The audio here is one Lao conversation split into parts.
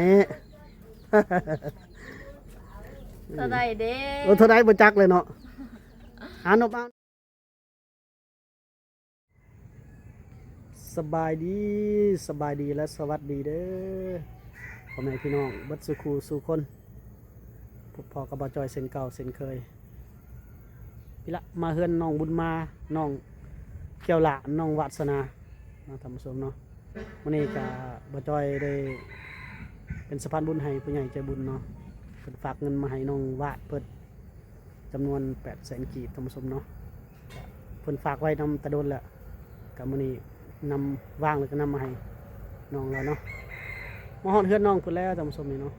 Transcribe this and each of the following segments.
ເອີ ເທົ່າໃດເດ້? ໂອ້ ເທົ່າໃດບໍ່ຈັກເລີຍເນາະ. ອ່ານອກມາ. ສະບາຍດີ, ສະບາຍດີ ແລະ ສະຫວັດດີເດີ ພໍ່ແມ່ພີ່ນ້ອງເບິດສູ່ຄູ່ສູ່ຄົນ. ພົບພໍ້ກັບບ່າວຈ້ອຍເຊັ່ນເກົ່າເຊັ່ນເຄີຍ. ພີ້ລະ ມາເຮືອນນ້ອງບຸນມາ, ນ້ອງແກ້ວຫຼ້າ, ນ້ອງວາດສະໜາເນາະ ທ່ານຜູ້ຊົມເນາະ. ມື້ນີ້ກະບ່າວຈ້ອຍໄດ້ເປັນສະພານບຸນໃຫ້ຜູ້ໃຫຍ່ໃຈບຸນເນາະ, ເພິ່ນຝາກເງິນມາໃຫ້ນ້ອງວາດເພິ່ນ ຈຳນວນແປດແສນກີບ ທ່ານຜູ້ຊົມເນາະ. ເພິ່ນຝາກໄວ້ນຳແຕ່ດົນແລ້ວ, ກະມື້ນີ້ນຳ ວ່າງແລ້ວກະນຳມາໃຫ້ນ້ອງລາວເນາະ. ມາຮອດເຮືອນນ້ອງເພິ່ນແລ້ວ ທ່ານຜູ້ຊົມນີ້ເນາະ.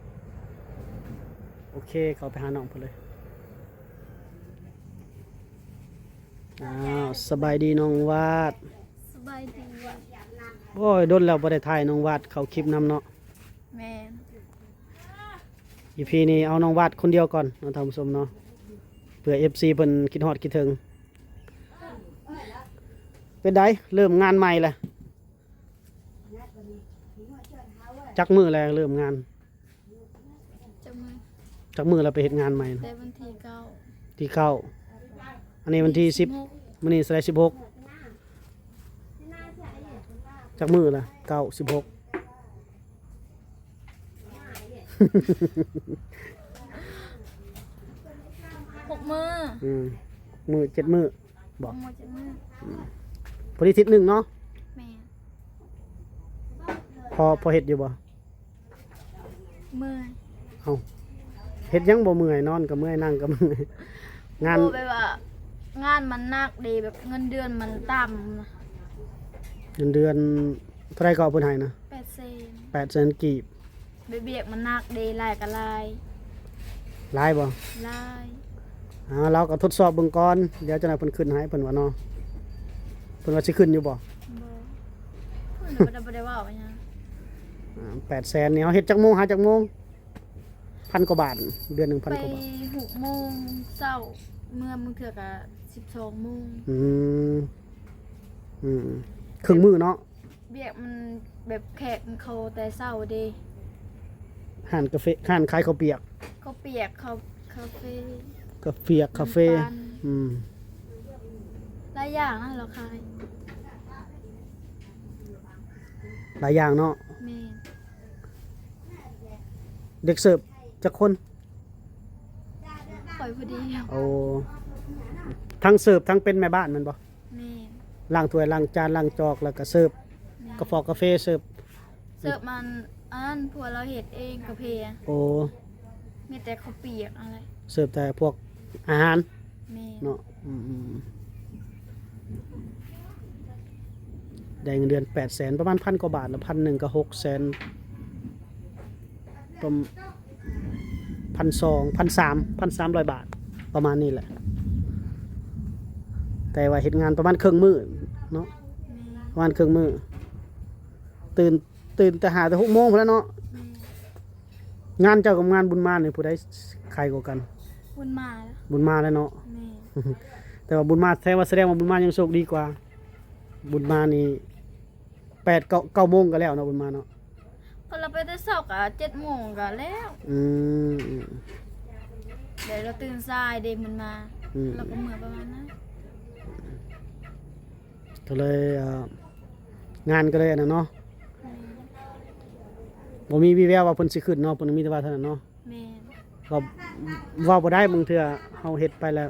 ໂອເຄ ເຂົ້າໄປຫານ້ອງເພິ່ນເລີຍ. ອ້າວ ສະບາຍດີນ້ອງວາດ. ສະບາຍດີ. ໂອ້ຍ ດົນແລ້ວບໍ່ໄດ້ຖ່າຍນ້ອງວາດເຂົ້າຄລິບນຳເນາະ. ແມ່ນ. ອີພີນີ້ເອົານ້ອງວາດຄົນດຽວກ່ອນເນາະ ທ່ານຜູ້ຊົມເນາະ, ເພື່ອເອັຟຊີເພິ່ນຄິດຮອດຄິດເຖິງ. ເປັນໃດ ເລີ່ມງານໃໝ່ລະ? ຈັກມື້ແລ້ວເລີ່ມງານ? ຈັກມື້? ຈັກມື້ແລ້ວໄປເຮັດງານໃໝ່ນະ? ແຕ່ວັນທີເກົ້າ. ທີເກົ້າ. ອັນນີ້ວັນທີສິບ. ມື້ນີ້ເທົ່າໃດ? ສິບຫົກ. ຈັກມື້ລະ? ເກົ້າ ສິບຫົກ. ຫົກມື້. ອືມ ມື້ ເຈັດມື້ບໍ? ຫົກມື້ ເຈັດມື້. ອືມ ພໍດີທິດໜຶ່ງເນາະ. ແມ່ນ. ພໍ ພໍເຮັດຢູ່ບໍ? ເມື່ອຍ. ເອົ້າ ເຮັດຫຍັງບໍ່ເມື່ອຍ? ນອນກໍເມື່ອຍ ນັ່ງກໍເມື່ອຍ. ງານ ໂອ້ ແບບວ່າງານມັນໜັກເດ້ ແບບເງິນເດືອນມັນຕ່ຳ. ເງິນເດືອນເທົ່າໃດກໍເພິ່ນໃຫ້ນະ? ແປດແສນ. ແປດແສນກີບ. ແບບວຽກມັນໜັກເດ້ ຫຼາຍກໍຫຼາຍ. ຫຼາຍບໍ່? ຫຼາຍ. ອ່າ ລາວກໍທົດສອບເບິ່ງກ່ອນ, ດຽວຈັກໜ້ອຍເພິ່ນຂຶ້ນໃຫ້ ເພິ່ນວ່າເນາະ. ເພິ່ນວ່າຊິຂຶ້ນຢູ່ບໍ່? ບໍ່. ເພິ່ນບໍ່ໄດ້ ບໍ່ໄດ້ເວົ້າຫຍັງ. ອ່າ ແປດແສນນີ້ ເຮົາເຮັດຈັກໂມງ ຫາຈັກໂມງ? ພັນກວ່າບາດ, ເດືອນໜຶ່ງພັນກວ່າບາດ. ໄປຫົກໂມງເຊົ້າ ເມື່ອບາງເທື່ອກໍສິບສອງໂມງ. ອືມ ອືມ ເຄິ່ງມື້ເນາະ. ວຽກມັນແບບແຂກມັນເຂົ້າແຕ່ເຊົ້າເດ້. ຮ້ານກາເຟ ຮ້ານຂາຍເຂົ້າປຽກ. ເຂົ້າປຽກ ເຂົ້າ ຄາເຟ ກາເຟຍ ກາເຟ. ນ້ຳປັ່ນ. ອືມ ຫຼາຍຢ່າງນະລາວຂາຍ. ຫຼາຍຢ່າງເນາະ. ແມ່ນ. ເດັກເສີບຈັກຄົນ? ຂ້ອຍຜູ້ດຽວ. ໂອ້ ທັງເສີບທັງເປັນແມ່ບ້ານແມ່ນບໍ່? ແມ່ນ. ລ້າງຖ້ວຍລ້າງຈານລ້າງຈອກ ແລ້ວກໍເສີບ ແມ່ນ. ກາຟອກກາເຟເສີບ. ເສີບມັນ ອັນນັ້ນ ພວກລາວເຮັດເອງກາເຟ. ໂອ້ ມີແຕ່ເຂົ້າປຽກນັ້ນແຫຼະ. ເສີບແຕ່ພວກອາຫານ. ແມ່ນ. ເນາະ. ອືມ ອືມ ໄດ້ເງິນເດືອນແປດແສນ ປະມານພັນກວ່າບາດ ລະພັນໜຶ່ງກໍຫົກແສນ ປະມານ ພັນສອງ ພັນສາມ ພັນສາມຮ້ອຍບາດ ປະມານນີ້ແຫຼະ. ແຕ່ວ່າເຮັດງານປະມານເຄິ່ງມື້ເນາະ. ແມ່ນ. ປະມານເຄິ່ງມື້. ຕື່ນ ຕື່ນແຕ່ຫ້າແຕ່ຫົກໂມງພຸ້ນແຫຼະເນາະ. ແມ່ນ. ງານເຈົ້າກັບງານບຸນມານີ້ ຜູ້ໃດໄຄກວ່າກັນ? ບຸນມາ. ບຸນມາແຫຼະເນາະ. ແມ່ນ. ແຕ່ວ່າບຸນມາ ແສດງວ່າ ແສດງວ່າບຸນມາຍັງໂຊກດີກວ່າ. ບຸນມານີ້ ແປດ ເກົ້າ ເກົ້າໂມງກໍແລ້ວເນາະ ບຸນມາເນາະ. ກໍລາວໄປແຕ່ເຊົ້າກໍເຈັດໂມງກໍແລ້ວ. ອືມ ແລ້ວລາວຕື່ນສາຍເດ້ບຸນມາ. ອືມ ລາວກໍເມື່ອຍປະມານນັ້ນ. ກໍເລີຍ ເອີ ງານກໍເລີຍອັນນັ້ນເນາະ. ແມ່ນ. ບໍ່ມີວີ່ແວວວ່າເພິ່ນຊິຂຶ້ນເນາະ, ເພິ່ນມີແຕ່ວ່າເທົ່ານັ້ນເນາະ. ແມ່ນ. ເວົ້າ ເວົ້າບໍ່ໄດ້, ບາງເທື່ອເຮົາເຮັດໄປແລ້ວ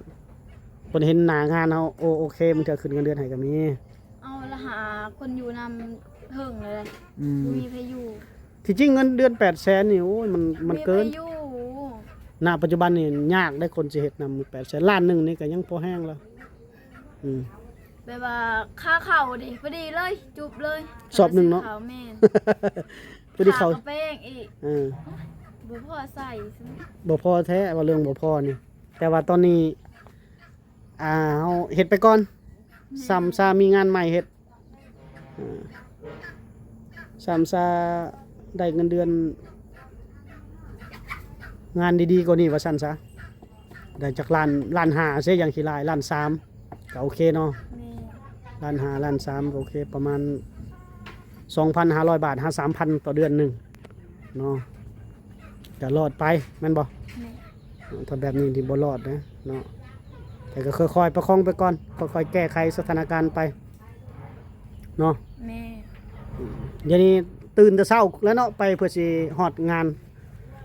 ເພິ່ນເຫັນໜ້າງານເຮົາ ໂອ ໂອເຄ, ບາງເທື່ອຂຶ້ນເງິນເດືອນໃຫ້ກໍມີ. ເອົາລະຫາຄົນຢູ່ນຳເຖິງເລີຍ. ອືມ. ບໍ່ມີໃຜຢູ່. ທີ່ຈິງເງິນເດືອນແປດແສນນີ້ ໂອ້ຍ ມັນ ມັນເກີນ. ບໍ່ມີໃຜຢູ່. ນະປັດຈຸບັນນີ້ຍາກເດ້ ຄົນຊິເຮັດນຳແປດແສນ, ລ້ານໜຶ່ງນີ້ກໍຍັງພໍແຮງແລ້ວ. ອືມ. ແບບວ່າຄ່າເຂົ້າເດ້ ພໍດີເລີຍ ຈຸບເລີຍ. ສອບໜຶ່ງເນາະ. ຄ່າຊື້ເຂົ້າ ແມ່ນ. ພໍດີເຂົ້າ ຄ່າກະແປງອີກ. ເອີ. ບໍ່ພໍໃຊ້. ບໍ່ພໍແທ້ ເວົ້າເລື່ອງບໍ່ພໍນີ້. ແຕ່ວ່າຕອນນີ້ ອ່າ ເຮົາເຮັດໄປກ່ອນ. ແມ່ນ. ສ່ຳຊາມີງານໃໝ່ເຮັດ. ເອີ ສ່ຳຊາໄດ້ເງິນເດືອນ ງານດີໆກວ່ານີ້ວ່າຊັ້ນຊະ, ໄດ້ຈັກລ້ານ ລ້ານຫ້າ ເສຍຢ່າງຂີ້ລາຍ ລ້ານສາມ ກໍໂອເຄເນາະ. ແມ່ນ. ລ້ານຫ້າ ລ້ານສາມ ກໍໂອເຄ ປະມານສອງພັນຫ້າຮ້ອຍບາດ ຫາ ສາມພັນ ຕໍ່ເດືອນໜຶ່ງເນາະ. ກະລອດໄປແມ່ນບໍ່? ແມ່ນ. ຖ້າແບບນີ້ນີ້ບໍ່ລອດເດ້ເນາະ ແຕ່ກໍຄ່ອຍໆປະຄອງໄປກ່ອນ ຄ່ອຍໆແກ້ໄຂສະຖານະການໄປເນາະ. ແມ່ນ. ອືມ ດຽວນີ້ຕື່ນແຕ່ເຊົ້າແລ້ວເນາະ ໄປເພື່ອຊິຮອດງານ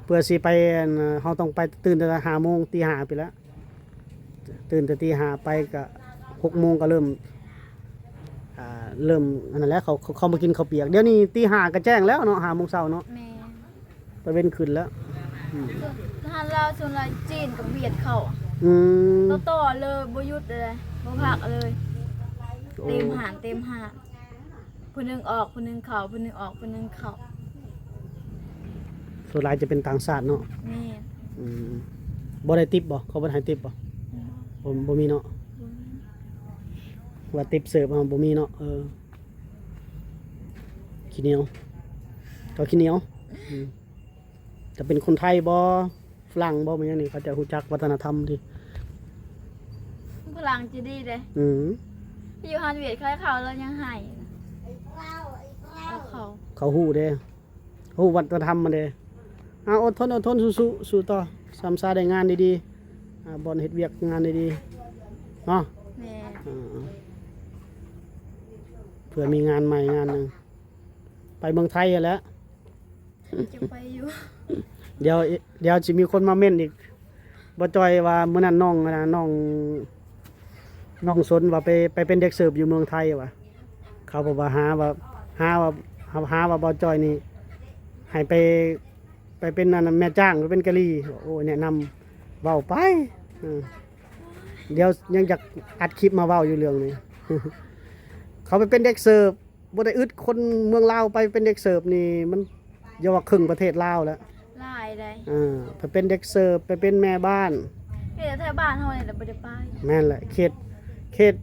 ເພື່ອຊິໄປ ອັນ ເຮົາຕ້ອງໄປຕື່ນແຕ່ຫ້າໂມງ ຕີຫ້າພຸ້ນແຫຼະ ຕື່ນແຕ່ຕີຫ້າໄປກະຫົກໂມງກໍເລີ່ມ ອ່າ ເລີ່ມອັນນັ້ນແຫຼະ ເຂົາ ເຂົາ ເຂົາມາກິນເຂົ້າປຽກ. ດຽວນີ້ຕີຫ້າກໍແຈ້ງແລ້ວເນາະ ຫ້າໂມງເຊົ້າເນາະ. ແມ່ນ. ຕາເວັນຂຶ້ນແລ້ວ. ອືມ ຮ້ານລາວສ່ວນຫຼາຍຈີນກັບຫວຽດເຂົ້າ. ອືມ ຕໍ່ໆເລີຍ ບໍ່ຢຸດເລີຍ ບໍ່ພັກເລີຍ. ໂອ້ ເຕັມຮ້ານ ເຕັມຮ້ານ. ຜູ້ໜຶ່ງອອກ ຜູ້ໜຶ່ງເຂົ້າ ຜູ້ໜຶ່ງອອກ ຜູ້ໜຶ່ງເຂົ້າ. ສ່ວນຫຼາຍຈະເປັນຕ່າງຊາດເນາະ. ແມ່ນ. ອືມ ບໍ່ໄດ້ຕິບບໍ່? ເຂົາບໍ່ໃຫ້ຕິບບໍ່? ບໍ່ ບໍ່ ບໍ່ມີເນາະ. ບໍ່ມີ. ວ່າຕິບເສີບເຮົາບໍ່ມີເນາະ. ເອີ ຂີ້ໜຽວ ເຂົາຂີ້ໜຽວ. ອືມ ຈະເປັນຄົນໄທບໍ່ ຝຣັ່ງບໍ່ ແມ່ນຫຍັງນີ້ ເຂົາຈະຮູ້ຈັກວັດທະນະທຳດີ. ຝຣັ່ງຈະດີເດ້. ອືມ ຢູ່ຮ້ານຫວຽດເຂົາ ເຂົາລາວຍັງໃຫ້ ເຂົາ ເຂົາຮູ້ເດ້ ຮູ້ວັດທະນະທຳມັນເດ້. ອາ ອົດທົນ ອົດທົນ ສູ້ໆ ສູ້ຕໍ່ ສຳຊາໄດ້ງານດີໆ ອາ ບ່ອນເຮັດວຽກງານດີໆເນາະ. ແມ່ນ. ອາ ເພື່ອມີງານໃໝ່ງານໜຶ່ງ ໄປເມືອງໄທຫັ້ນແຫຼະ. ຈະໄປຢູ່ ດຽວ ດຽວຊິມີຄົນມາເມັ້ນອີກ ບໍ່ຈ່ອຍວ່າມື້ນັ້ນນ້ອງ ອັນນ່າ ນ້ອງ ນ້ອງສົນວ່າໄປ ໄປເປັນເດັກເສີບຢູ່ເມືອງໄທວ່າ ເຂົາບອກວ່າຫາວ່າ ຫາວ່າ ຫາວ່າບໍ່ຈ່ອຍນີ້ໃຫ້ໄປ ໄປເປັນອັນນັ້ນ ແມ່ຈ້າງ ໄປເປັນກະຫຼີ. ໂອ້ຍ ແນະນຳ ເວົ້າໄປ ເອີ ດຽວຍັງຢາກອັດຄລິບມາເວົ້າຢູ່ເລື່ອງນີ້ ເຂົາໄປເປັນເດັກເສີບ. ບໍ່ໄດ້ອຶດ ຄົນເມືອງລາວໄປເປັນເດັກເສີບນີ້ ມັນຢ່າວ່າເຄິ່ງປະເທດລາວແລ້ວ ຫຼາຍໃດ. ເອີ ໄປເປັນເດັກເສີບ ໄປເປັນແມ່ບ້ານ. ເຮັດແຖວບ້ານເຮົານີ້ແຫຼະ ບໍ່ໄດ້ໄປ. ແມ່ນແຫຼະ ເຂດ ເຂດ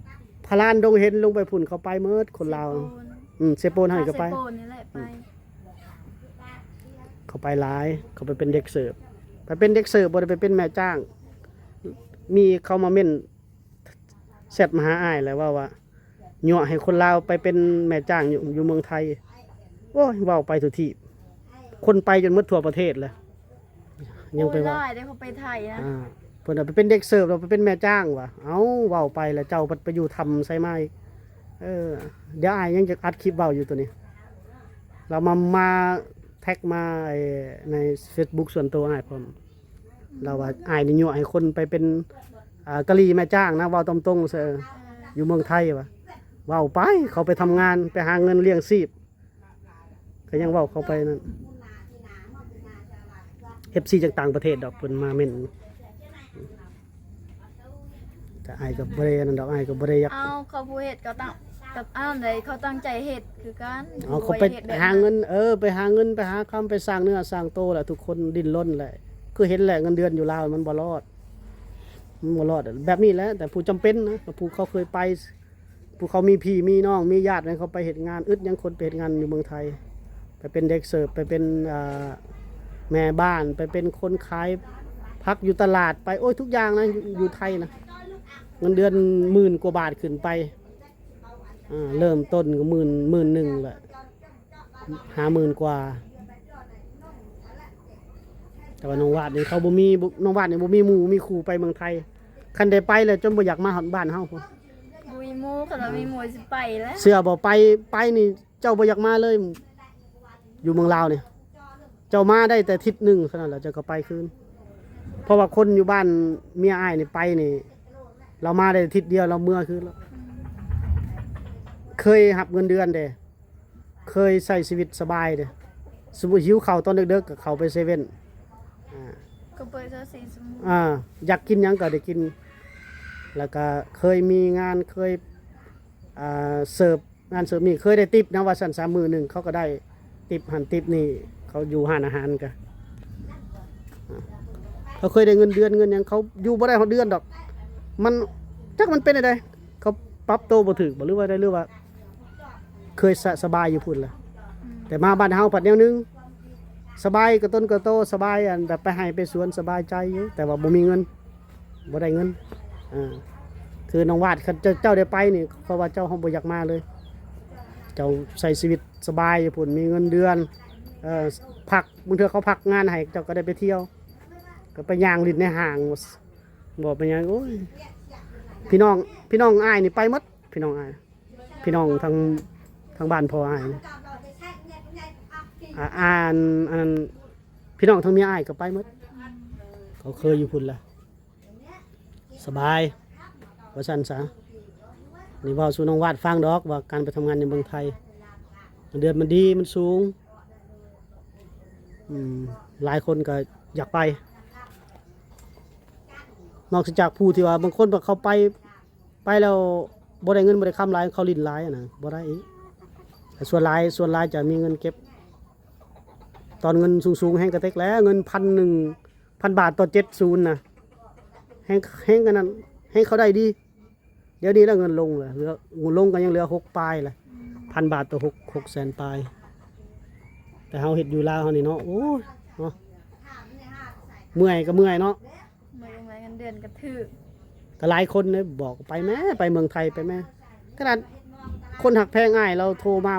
ພະລານ ດົງເຫັນ ລົງໄປພຸ້ນ ເຂົາໄປໝົດ ຄົນລາວ. ເຊໂປນ. ອືມ ເຊໂປນເຮົານີ້ກໍໄປ ເຊໂປນນີ້ແຫຼະໄປ. ອືມ ເຂົາໄປຫຼາຍ ເຂົາໄປເປັນເດັກເສີບ ໄປເປັນເດັກເສີບ ບໍ່ໄດ້ໄປເປັນແມ່ຈ້າງ. ມີເຂົາມາເມັ້ນ ແຊັດມາຫາອ້າຍແລ້ວເວົ້າວ່າ ຍົວະໃຫ້ຄົນລາວໄປເປັນແມ່ຈ້າງຢູ່ ຢູ່ເມືອງໄທ. ໂອ້ຍ ເວົ້າໄປທຸກທີ່ ຄົນໄປຈົນໝົດທົ່ວປະເທດແລ້ວ ຍັງໄປເວົ້າ. ໂອ້ຍ ຫຼາຍເດ້ ເຂົາໄປໄທນະ. ອ່າ ເພິ່ນວ່າໄປເປັນເດັກເສີບ ແລ້ວໄປເປັນແມ່ຈ້າງວ່າ. ເອົ້າ ເວົ້າໄປແລ້ວ ເຈົ້າພັດໄປຢູ່ຖ້ຳໄຊມາອີກ. ເອີ ດຽວອ້າຍຍັງຈະອັດຄລິບເວົ້າຢູ່ໂຕນີ້ ລາວມາ ມາແທັກມາ ໃນເຟສບຸກສ່ວນໂຕອ້າຍພ້ອມ. ລາວວ່າອ້າຍນີ້ຍົວະໃຫ້ຄົນໄປເປັນ ອ່າ ກະຫຼີແມ່ຈ້າງນະ ເວົ້າຕາມຕົງເຊີ ຢູ່ເມືອງໄທວ່າ. ເວົ້າໄປ ເຂົາໄປທຳງານ ໄປຫາເງິນລ້ຽງຊີບ ກໍຍັງເວົ້າເຂົ້າໄປນັ້ນ. ເອັຟຊີຈາກຕ່າງປະເທດດອກ ເພິ່ນມາເມັ້ນ. ແຕ່ອ້າຍກໍບໍ່ໄດ້ອັນນັ້ນດອກ ອ້າຍກໍບໍ່ໄດ້ຢາກ. ເອົາ ເຂົາຜູ້ເຮັດກໍຕັ້ງ ກັບອັນນັ້ນໃດ ເຂົາຕັ້ງໃຈເຮັດຄືກັນ. ເອົາ ເຂົາໄປຫາເງິນ ເອີ ໄປຫາເງິນ ໄປຫາຄຳ ໄປສ້າງເນື້ອສ້າງໂຕແຫຼະ ທຸກຄົນດີ້ນລົນແຫຼະ. ຄືເຫັນແຫຼະ ເງິນເດືອນຢູ່ລາວມັນບໍ່ລອດ ມັນບໍ່ລອດ ແບບນີ້ແຫຼະ. ແຕ່ຜູ້ຈຳເປັນນະ ຜູ້ເຂົາເຄີຍໄປ ຜູ້ເຂົາມີພີ່ມີນ້ອງ ມີຍາດໃຫ້ເຂົາໄປເຮັດງານ ອຶດຫຍັງຄົນໄປເຮັດງານຢູ່ເມືອງໄທ ໄປເປັນເດັກເສີບ ໄປເປັນ ອ່າ ແມ່ບ້ານ ໄປເປັນຄົນຂາຍຜັກຢູ່ຕະຫຼາດ ໄປ ໂອ້ຍ ທຸກຢ່າງນະ ຢູ່ ຢູ່ໄທນະ ເງິນເດືອນໝື່ນກວ່າບາດຂຶ້ນໄປ. ອ່າ ເລີ່ມຕົ້ນກໍໝື່ນ ໝື່ນໜຶ່ງແຫຼະ ຫ້າໝື່ນກວ່າ. ແຕ່ວ່ານ້ອງວາດນີ້ເຂົາບໍ່ມີ ນ້ອງວາດນີ້ບໍ່ມີໝູ່ມີຄູ່ໄປເມືອງໄທ ຄັນໄດ້ໄປແລ້ວຈົນບໍ່ຢາກມາຮອດບ້ານເຮົາພຸ້ນ. ບໍ່ມີໝູ່ ຄັນວ່າມີໝູ່ຊິໄປແລ້ວ. ເຊື່ອບໍ່ ໄປ ໄປນີ້ ເຈົ້າບໍ່ຢາກມາເລີຍ ຢູ່ເມືອງລາວນີ້ ເຈົ້າມາໄດ້ແຕ່ທິດໜຶ່ງເທົ່ານັ້ນແຫຼະ ເຈົ້າກໍໄປຄືນ. ເພາະວ່າຄົນຢູ່ບ້ານເມຍອ້າຍນີ້ໄປນີ້ ລາວມາໄດ້ທິດດຽວລາວເມືອຄືນແລ້ວ. ເຄີຍຮັບເງິນເດືອນເດ້ ເຄີຍໃຊ້ຊີວິດສະບາຍເດ້. ສົມມຸດຫິວເຂົ້າຕອນເດິກໆ ກໍເຂົ້າໄປເຊເວັ່ນ ອ່າ ກໍເປີດຊາວສີ່ຊົ່ວໂມງ ອ່າ ຢາກກິນຫຍັງກໍໄດ້ກິນ. ແລ້ວກໍເຄີຍມີງານ ເຄີຍ ອ່າ ເສີບ ງານເສີບນີ້ເຄີຍໄດ້ຕິບນະ ວ່າຊັ້ນຊະ ມື້ໜຶ່ງເຂົາກໍໄດ້ຕິບຫັ້ນຕິບນີ້ ເຂົາຢູ່ຮ້ານອາຫານກະ ເຂົາເຄີຍໄດ້ເງິນເດືອນເງິນຫຍັງ ເຂົາຢູ່ບໍ່ໄດ້ຮອດເດືອນດອກ. ມັນ ຈັກມັນເປັນແນວໃດ ເຂົາປັບໂຕບໍ່ຖືກບໍ່ ຫຼືວ່າໃດ ຫຼືວ່າເຄີຍສະ ສະບາຍຢູ່ພຸ້ນລະ. ອືມ ແຕ່ມາບ້ານເຮົາພັດແນວໜຶ່ງ ສະບາຍກະຕົນກະໂຕ ສະບາຍ ອັນ ແບບໄປໄຮ່ໄປສວນສະບາຍໃຈຢູ່ ແຕ່ວ່າບໍ່ມີເງິນ ບໍ່ໄດ້ເງິນ. ເອີ ຄືນ້ອງວາດ ຄັນເຈົ້າ ເຈົ້າໄດ້ໄປນີ້ ເພາະວ່າເຈົ້າບໍ່ຢາກມາເລີຍ ເຈົ້າໃຊ້ຊີວິດສະບາຍຢູ່ພຸ້ນ ມີເງິນເດືອນ ເອີ ພັກ ບາງເທື່ອເຂົາພັກງານໃຫ້ ເຈົ້າກໍໄດ້ໄປທ່ຽວ ກໍໄປຍ່າງຫຼິ້ນໃນຫ້າງ ບໍ່ເປັນຫຍັງ. ໂອ້ຍ ພີ່ນ້ອງ ພີ່ນ້ອງອ້າຍນີ້ໄປໝົດ ພີ່ນ້ອງອ້າຍ ພີ່ນ້ອງທາງ ທາງບ້ານພໍ່ອ້າຍນະ ອາ ອັນ ອັນ ພີ່ນ້ອງທາງເມຍອ້າຍກໍໄປໝົດ ເຂົາເຄີຍຢູ່ພຸ້ນລະ ສະບາຍ ວ່າຊັ້ນຊະ. ນີ້ເວົ້າສູ່ນ້ອງວາດຟັງດອກວ່າການໄປທຳງານໃນເມືອງໄທ ເງິນເດືອນມັນດີ ມັນສູງ. ອືມ ຫຼາຍຄົນກໍຢາກໄປ ນອກເສຍຈາກຜູ້ທີ່ວ່າ ບາງຄົນວ່າເຂົາໄປ ໄປແລ້ວບໍ່ໄດ້ເງິນບໍ່ໄດ້ຄຳຫຼາຍ ເຂົາຫຼິ້ນຫຼາຍນະ ບໍ່ໄດ້ອີກ. ແຕ່ສ່ວນຫຼາຍ ສ່ວນຫຼາຍຈະມີເງິນເກັບ ຕອນເງິນສູງໆແຮງກະເຕັກແລ້ວ ເງິນພັນໜຶ່ງ ພັນບາດຕໍ່ເຈັດສູນນະ ແຮງ ແຮງອັນນັ້ນ ແຮງເຂົາໄດ້ດີ. ດຽວນີ້ລະເງິນລົງລະ ເຫຼືອ ລົງກໍຍັງເຫຼືອຫົກປາຍລະ ພັນບາດຕໍ່ຫົກ ຫົກແສນປາຍ. ແຕ່ເຮົາເຮັດຢູ່ລາວເຮົານີ້ເນາະ ໂອ້ຍ ເນາະ ເມື່ອຍກໍເມື່ອຍເນາະ ເມື່ອຍກໍເມື່ອຍ ເງິນເດືອນກໍຖືກ. ກໍຫຼາຍຄົນເດ້ບອກ ໄປແມ້ ໄປເມືອງໄທໄປແມ້ ຂະໜາດຄົນຮັກແພງອ້າຍລາວໂທມາ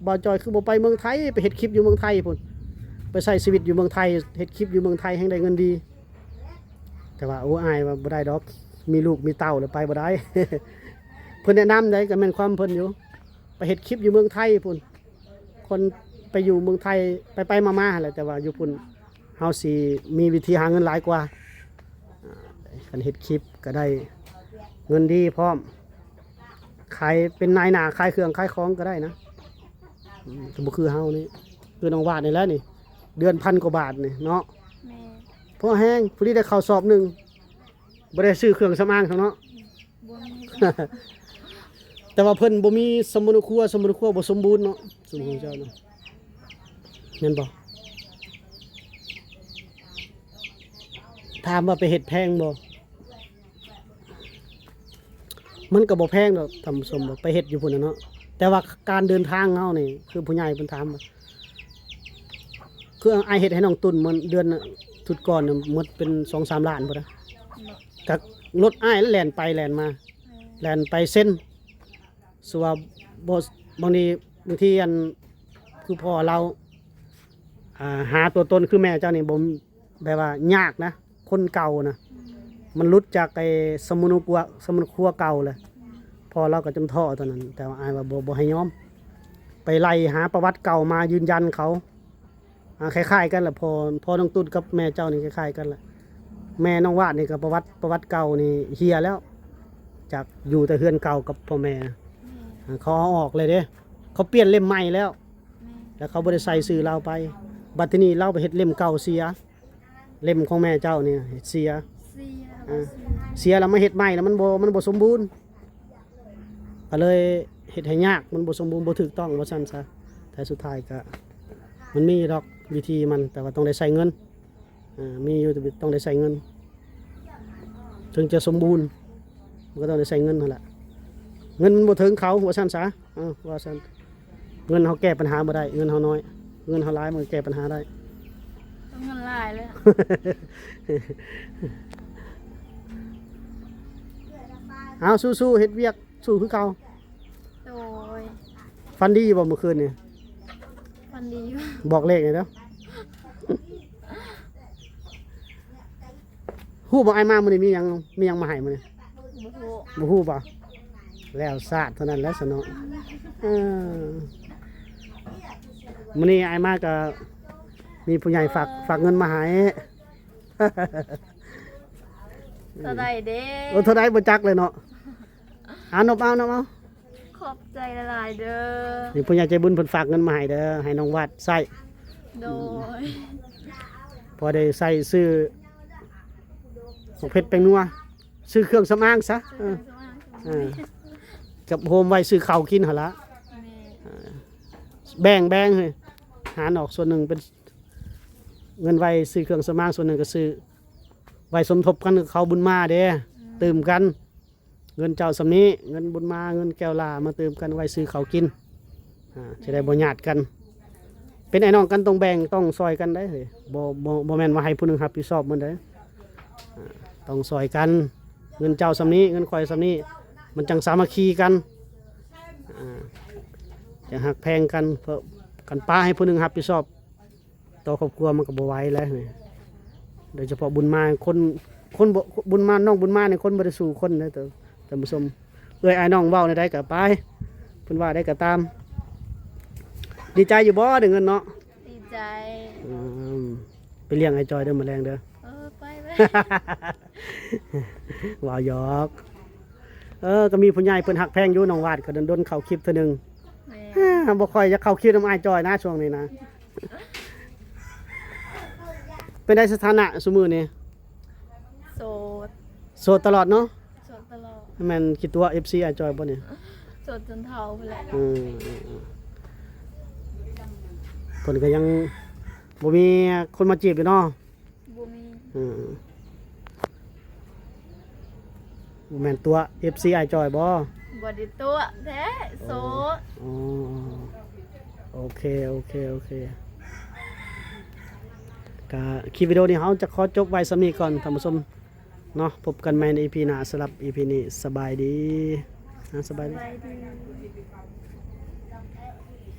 ບ່າວຈອຍ ຄືບໍ່ໄປເມືອງໄທ ໄປເຮັດຄລິບຢູ່ເມືອງໄທພຸ້ນ ໄປໃຊ້ຊີວິດຢູ່ເມືອງໄທ ເຮັດຄລິບຢູ່ເມືອງໄທແຮ່ງໄດ້ເງິນດີ. ແຕ່ວ່າ ໂອ້ ອ້າຍວ່າບໍ່ໄດ້ດອກ ມີລູກມີເຕົ້າແລ້ວໄປບໍ່ໄດ້. ເພິ່ນແນະນຳໄດ໋ ກໍແມ່ນຄວາມເພິ່ນຢູ່ ໄປເຮັດຄລິບຢູ່ເມືອງໄທພຸ້ນ. ຄົນໄປຢູ່ເມືອງໄທ ໄປໆມາໆຫັ້ນແຫຼະ ແຕ່ວ່າຢູ່ພຸ້ນເຮົາຊິມີວິທີຫາເງິນຫຼາຍກວ່າ. ອາ ຄັນເຮັດຄລິບກໍໄດ້ເງິນດີພ້ອມ ຂາຍເປັນນາຍໜ້າ ຂາຍເຄື່ອງຂາຍຂອງກໍໄດ້ນະ. ອືມ ກໍບໍ່ຄືເຮົານີ້ ຄືນ້ອງວາດນີ້ແຫຼະນີ້ ເດືອນພັນກວ່າບາດນີ້ເນາະ. ແມ່ນ ພໍແຮງ ພໍດີໄດ້ເຂົ້າສອບໜຶ່ງ ບໍ່ໄດ້ຊື້ເຄື່ອງສຳອາງຊັ້ນເນາະ. ບໍ່ມີ ແຕ່ວ່າເພິ່ນບໍ່ມີສຳມະໂນຄົວ ສຳມະໂນຄົວບໍ່ສົມບູນເນາະ ສົມຂອງເຈົ້າເນາະ ແມ່ນບໍ່? ຖາມວ່າໄປເຮັດແພງບໍ່? ມັນກໍບໍ່ແພງດອກທ່ານຜູ້ຊົມ ໄປເຮັດຢູ່ພຸ້ນນະເນາະ. ແຕ່ວ່າການເດີນທາງເຮົານີ້ ຄືຜູ້ໃຫຍ່ເພິ່ນຖາມວ່າ ຄືອ້າຍເຮັດໃຫ້ນ້ອງຕຸ່ນ ເດືອນ ຊຸດກ່ອນນະ ໝົດເປັນສອງສາມລ້ານພຸ້ນນະ. ກະລົດອ້າຍແລ່ນໄປແລ່ນມາ ເອີ ແລ່ນໄປເຊັນ ສ່ວນວ່າບໍ່ ບາງທີ ບາງທີອັນ ຄືພໍ່ລາວ ອ່າ ຫາຕົວຕົນ ຄືແມ່ເຈົ້ານີ້ບໍ່ ແບບວ່າຍາກນະ ຄົນເກົ່ານະ ອືມ ມັນຫຼຸດຈາກໄອ້ສຳມະໂນຄົວ ສຳມະໂນຄົວເກົ່າແຫຼະ. ອືມ ພໍ່ລາວກໍຈົນທໍ້ຕອນນັ້ນ ແຕ່ວ່າອ້າຍວ່າບໍ່ ບໍ່ໃຫ້ຍອມ ໄປໄລ່ຫາປະຫວັດເກົ່າມາຢືນຢັນເຂົາ. ອ່າ ຄ້າຍໆກັນລະ ພໍ່ ພໍ່ນ້ອງຕຸ່ນກັບແມ່ເຈົ້ານີ້ຄ້າຍໆກັນລະ. ແມ່ນ້ອງວາດນີ້ກໍປະຫວັດ ປະຫວັດເກົ່ານີ້ເຫ່ຍແລ້ວ ຈາກຢູ່ແຕ່ເຮືອນເກົ່າກັບພໍ່ແມ່ ແມ່ນ ອ່າ ເຂົາເອົາອອກເລີຍເດ້ ເຂົາປ່ຽນເຫຼັ້ມໃໝ່ແລ້ວ ແມ່ນ ແລ້ວເຂົາບໍ່ໄດ້ໃສ່ຊື່ລາວໄປ. ບັດທີນີ້ລາວໄປເຮັດເຫຼັ້ມເກົ່າເສຍ ເຫຼັ້ມຂອງແມ່ເຈົ້ານີ້ເສຍ ເສຍ ອ່າ ເສຍແລ້ວມາເຮັດໃໝ່ແລ້ວມັນບໍ່ ມັນບໍ່ສົມບູນ ກໍເລີຍເຮັດໃຫ້ຍາກ ມັນບໍ່ສົມບູນ ບໍ່ຖືກຕ້ອງ ວ່າຊັ້ນຊະ. ແຕ່ສຸດທ້າຍກໍ ມັນມີຢູ່ດອກວິທີມັນ ແຕ່ວ່າຕ້ອງໄດ້ໃຊ້ເງິນ ເອີ ມີຢູ່ ແຕ່ຕ້ອງໄດ້ໃຊ້ເງິນ ເຖິງຈະສົມບູນ ມັນກໍຕ້ອງໄດ້ໃຊ້ເງິນຫັ້ນລະ. ເງິນມັນບໍ່ເຖິງເຂົາ ວ່າຊັ້ນຊະ ເອີ ວ່າຊັ້ນ. ເງິນເຮົາແກ້ບັນຫາບໍ່ໄດ້ ເງິນເຮົານ້ອຍ ເງິນເຮົາຫຼາຍມັນກໍແກ້ບັນຫາໄດ້. ຕ້ອງເງິນຫຼາຍເລີຍ. ເອົາ ສູ້ໆ ເຮັດວຽກ ສູ້ຄືເກົ່າ. ໂດຍ. ຝັນດີຢູ່ບໍ່ມື້ຄືນນີ້? ຝັນດີຢູ່. ບອກເລກແດ່ເດີ້. ຮູ້ບໍ່ ອ້າຍມາມື້ນີ້ມີຫຍັງ ມີຫຍັງມາໃຫ້ມື້ນີ້? ບໍ່ຮູ້. ບໍ່ຮູ້ບໍ່? ແລ້ວຊາດເທົ່ານັ້ນແຫຼະຊະເນາະ. ເອີ ມື້ນີ້ອ້າຍມາກໍມີຜູ້ໃຫຍ່ຝາກ ເອີ ຝາກເງິນມາໃຫ້. ເທົ່າໃດເດ້? ໂອ້ ເທົ່າໃດບໍ່ຈັກເລີຍເນາະ. ເອົາ ນົບເອົາ ນົບເອົາ. ຂອບໃຈຫຼາຍໆເດີ້. ນີ້ຜູ້ໃຫຍ່ໃຈບຸນເພິ່ນຝາກເງິນມາໃຫ້ເດີ້ ໃຫ້ນ້ອງວາດໃຊ້. ໂດຍ. ພໍໄດ້ໃຊ້ຊື້ໝາກເຜັດແປ້ງນົວ ຊື້ເຄື່ອງສຳອາງຊະ. ເອີ ເອີ ກັບໂຮມໄວ້ຊື້ເຂົ້າກິນຫັ້ນລະ. ແມ່ນ. ເອີ ແບ່ງ ແບ່ງ ເຮີ້ຍ ຫານອອກສ່ວນໜຶ່ງເປັນເງິນໄວ້ຊື້ເຄື່ອງສຳອາງ ສ່ວນໜຶ່ງກໍຊື້ໄວ້ສົມທົບກັນກັບເຂົາບຸນມາເດ້. ອືມ. ຕື່ມກັນ ເງິນເຈົ້າສ່ຳນີ້ ເງິນບຸນມາ ເງິນແກ້ວຫຼ້າ ມາຕື່ມກັນໄວ້ຊື້ເຂົ້າກິນ ອ່າ ຈະໄດ້ບໍ່ຍາດກັນ. ເປັນອ້າຍນ້ອງກັນຕ້ອງແບ່ງ ຕ້ອງຊ່ອຍກັນໄດ໋. ບໍ່ ບໍ່ ບໍ່ແມ່ນວ່າໃຫ້ຜູ້ໜຶ່ງຮັບຜິດຊອບໝົດໄດ໋. ອ່າ ຕ້ອງຊ່ອຍກັນ ເງິນເຈົ້າສ່ຳນີ້ ເງິນຂ້ອຍສ່ຳນີ້ ມັນຈັ່ງສາມັກຄີກັນ ອ່າ ຈັ່ງຮັກແພງກັນ. ເພາະຄັນປະໃຫ້ຜູ້ໜຶ່ງຮັບຜິດຊອບ ຕໍ່ຄອບຄົວມັນກໍບໍ່ໄຫວແລ້ວນີ້ ໂດຍສະເພາະບຸນມາ ຄົນ ຄົນບໍ່ ບຸນມາ ນ້ອງບຸນມານີ້ ຄົນບໍ່ໄດ້ສູ້ຄົນເດ້ ທ່ານຜູ້ຊົມ. ເອື້ອຍອ້າຍນ້ອງເວົ້າແນວໃດກໍໄປ ເພິ່ນວ່າໃດກໍຕາມ. ດີໃຈຢູ່ບໍ່ໄດ້ເງິນເນາະ? ດີໃຈ. ອືມ ໄປລ້ຽງອ້າຍຈອຍເດີ ມື້ແລງເດີ. ເອີ ໄປ ໄປ. ເວົ້າຫຍອກ. ເອີ ກໍມີຜູ້ໃຫຍ່ເພິ່ນຮັກແພງຢູ່ ນ້ອງວາດກໍດົນໆເຂົ້າຄລິບເທື່ອໜຶ່ງ. ແມ່ນ. ບໍ່ຄ່ອຍຢາກເຂົ້າຄລິບນຳອ້າຍຈອຍນະ ຊ່ວງນີ້ນະ. ເປັນໃດສະຖານະຊຸມື້ນີ້? ໂສດ. ໂສດຕະຫຼອດເນາະ? ໂສດຕະຫຼອດ. ແມ່ນຂີ້ຕົວະເອັຟຊີອ້າຍຈອຍບໍ່ນີ້? ໂສດຈົນເຖົ້າພຸ້ນແຫຼະ. ອືມ ເພິ່ນກໍຍັງບໍ່ມີຄົນມາຈີບຢູ່ເນາະ? ບໍ່ມີ. ອືມ ບໍ່ແມ່ນຕົວະເອັຟຊີອ້າຍຈອຍບໍ່? ບໍ່ໄດ້ຕົວະແທ້ ໂສດ. ອໍ ໂອເຄ ໂອເຄ ໂອເຄ. ກະຄລິບວິດີໂອນີ້ເຮົາຈະຂໍຈົບໄວ້ສ່ຳນີ້ກ່ອນທ່ານຜູ້ຊົມເນາະ. ພົບກັນໃໝ່ໃນອີພີໜ້າ. ສຳລັບອີພີນີ້ສະບາຍດີນະ ສະບາຍດີ. ສະບາຍດີ.